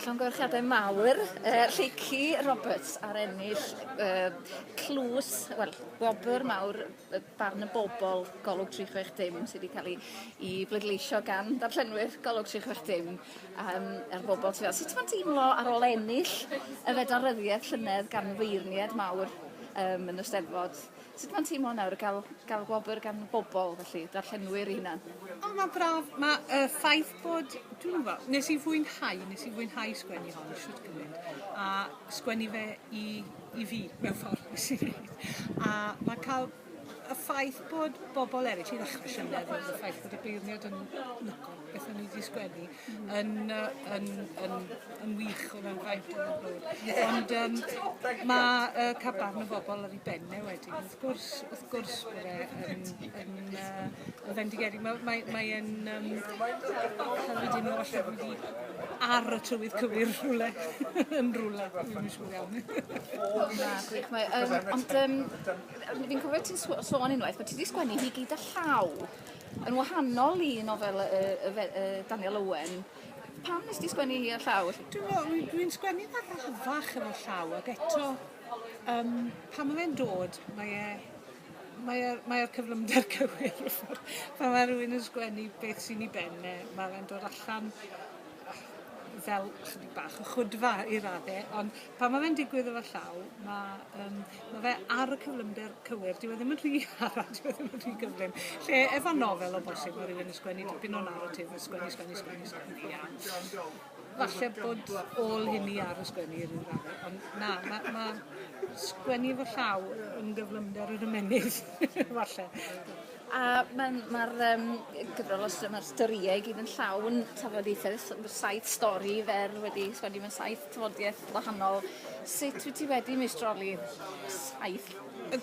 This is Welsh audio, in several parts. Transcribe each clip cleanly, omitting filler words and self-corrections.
Llongyfarchiadau mawr, uh, Lleucu Roberts ar ennill uh, tlws, wel, gwobr mawr barn y bobl Golwg 360 sydd wedi cael ei, i bleidleisio gan darllenwyr Golwg 360 um, a'r bobl tu fas. Sut mae'n teimlo ar ôl ennill y fedal ryddiaeth llynedd gan feirniaid mawr um, yn y Steddfod? Sut mae'n teimlo nawr i gael, gael gwobr gan bobl felly, darllenwyr i hunan? O, mae'n braf. Mae y uh, ffaith bod, dwi'n gwybod, nes i fwynhau, nes i fwynhau sgwennu hon, shwt gymaint, a sgwennu fe i, i fi, mewn ffordd, nes i wneud. A mae cael y ffaith bod bobl eraill i ddechrau llynedd oedd y ffaith bod y beirniad yn lyco beth o'n i wedi sgwennu yn, yn, yn, yn wych oedd yn fraint o'n bod. Ond um, mae uh, cael barn y bobl ar ei ben e wedyn, wrth gwrs, wrth gwrs bod e yn, yn, uh, yn fendigedig. Mae, mae, mae e'n um, cael ei deimlo falle bod wedi ar y trywydd cywir rhywle, yn rhywle, dwi'n yn siŵr iawn. Na, gwych. Mae, um, ond um, fi'n cofio ti'n sôn unwaith bod ti wedi sgwennu hi gyd â llaw yn wahanol i nofel y, y, y, Daniel Owen. Pam nes ti sgwennu hi â llaw? Dwi'n meddwl, dwi'n sgwennu'n arafach efo llaw ac eto um, pan mae fe'n dod, mae e mae'r mae cyflymder cywir. Pan mae rhywun yn sgwennu beth sy'n ei ben e, mae fe'n dod allan fel chydig bach o chwydfa i radde, ond pan mae fe'n digwydd efo llaw, mae, um, mae fe ar y cyflymder cywir. Dyw e ddim yn rhy araf, dyw e ddim yn rhy gyflym. Lle efo nofel o bosib, mae rhywun yn sgwennu dipyn o narratif, yn sgwennu, sgwennu, sgwennu, sgwennu, a falle bod ôl hynny ar y sgwennu i ryw raddau, ond na, mae ma sgwennu efo llaw yn gyflymder yr ymennydd, falle. A mae'n ma'r yym gyfrol o st- ma'r storïau i gyd yn llawn tafodieithe saith stori fer wedi sgwennu mewn saith tafodiaith wahanol. Sut wyt ti wedi meistroli saith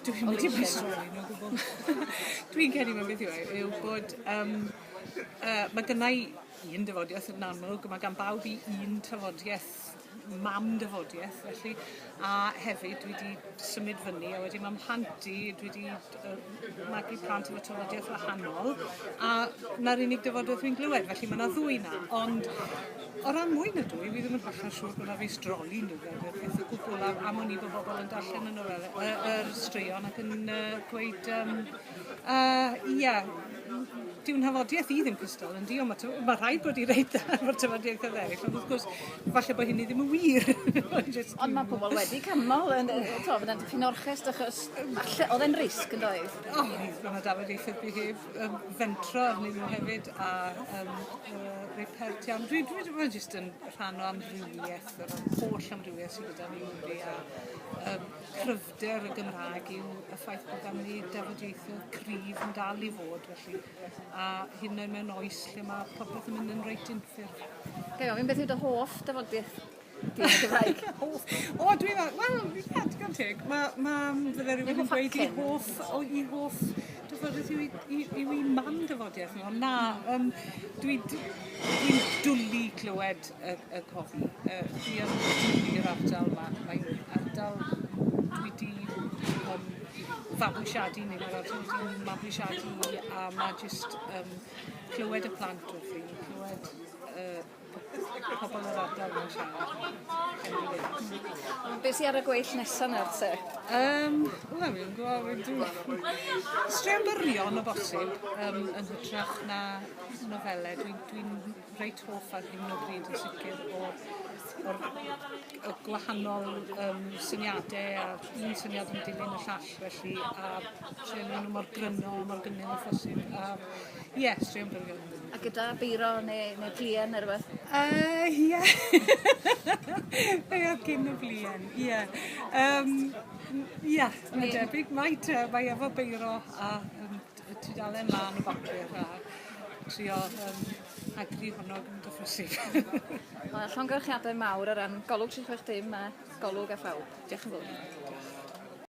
Dwi'n wedi meistroli nhw o gwbl. Dwi'n credu mai beth yw e yw bod yym yy ma' gynna i un dafodiaith yn amlwg, ma' gan bawb 'i un tafodieth mam dafodieth felly a hefyd dwi 'di symud fyny a wedyn ma' mhlant i dwi 'di yy magu plant efo tafodieth wahanol a 'na'r unig dafodieth fi'n glywed felly ma' 'na ddwy 'na ond o ran mwy na dwy fi ddim yn hollol siŵr bo' 'na feistroli nofel y peth o gwbwl a am wn i bo' bobol yn darllen y nofele y yr straeon ac yn yy gweud yym yy ie dyw nhafodiaeth i ddim cystal yndi ond ma' tyf- ma' rhaid bod 'i reit dda efo'r tafodieithoedd eraill ond wrth gwrs falle bo' hynny ddim yn wir. Mae'n jyst... Ond ma' pobol wedi canmol yn yy t'o' ma' 'na dipyn o orchest achos falle o'dd e'n risg yndoedd? O oedd ma' 'na dafodieithoedd fi heb yym fentro arnyn nhw hefyd a yym yy reit pert iawn. Dwi dwi ma' jyst yn rhan o amrywieth yr holl amrywieth sy gyda ni yng Nghymru a yym cryfder y Gymraeg yw y ffaith bod gan ni dafodieithoedd cryf yn dal i fod felly a hyd yn oed mewn oes lle ma' popeth yn mynd yn reit unffurf. Ga i ofyn beth yw dy hoff dafodiaith di yn y Gymraeg? Hoff! O dwi fel wel ie digon teg ma' ma' fydde rywun yn gweud 'i hoff o 'i hoff dafodiaith yw 'i i- yw 'i mam dafodiaith nhw ond na yym dwi d- dwi'n dwli clywed y y cofi. Yy dwi yn dwli yr ardal 'ma. Mae'n ardal dwi 'di yym fabwysiadu neu mae'r ardal wedi mabwysiadu i a ma' jyst yym clywed y plant wrthi, clywed y pobl yr ardal 'ma'n siarad yn bendigedig. Be' sy ar y gweill nesa nawr te? Yym wel fi'm yn gwbo fi'n dwi straeon byrion o bosib yym yn hytrach na nofele. Dwi'n dwi'n reit hoff ar hyn o bryd yn sicr o o'r y gwahanol yym syniade a un syniad yn dilyn y llall felly a trio neu' nw mor gryno a mor gynnil â phosib a ie straeon byrion. A gyda beiro ne' ne' pluen ne' rwbeth? Yy ie. Fe odd cyn y bluen ie. Yym ie ma'n debyg mai te mae efo beiro a yym tudalen lân o bapur a trio yym hagru honno gymaint â phosib. Wel llongyfarchiadau mawr o ran Golwg 360 a Golwg a phawb. Diolch yn fowr. Diolch.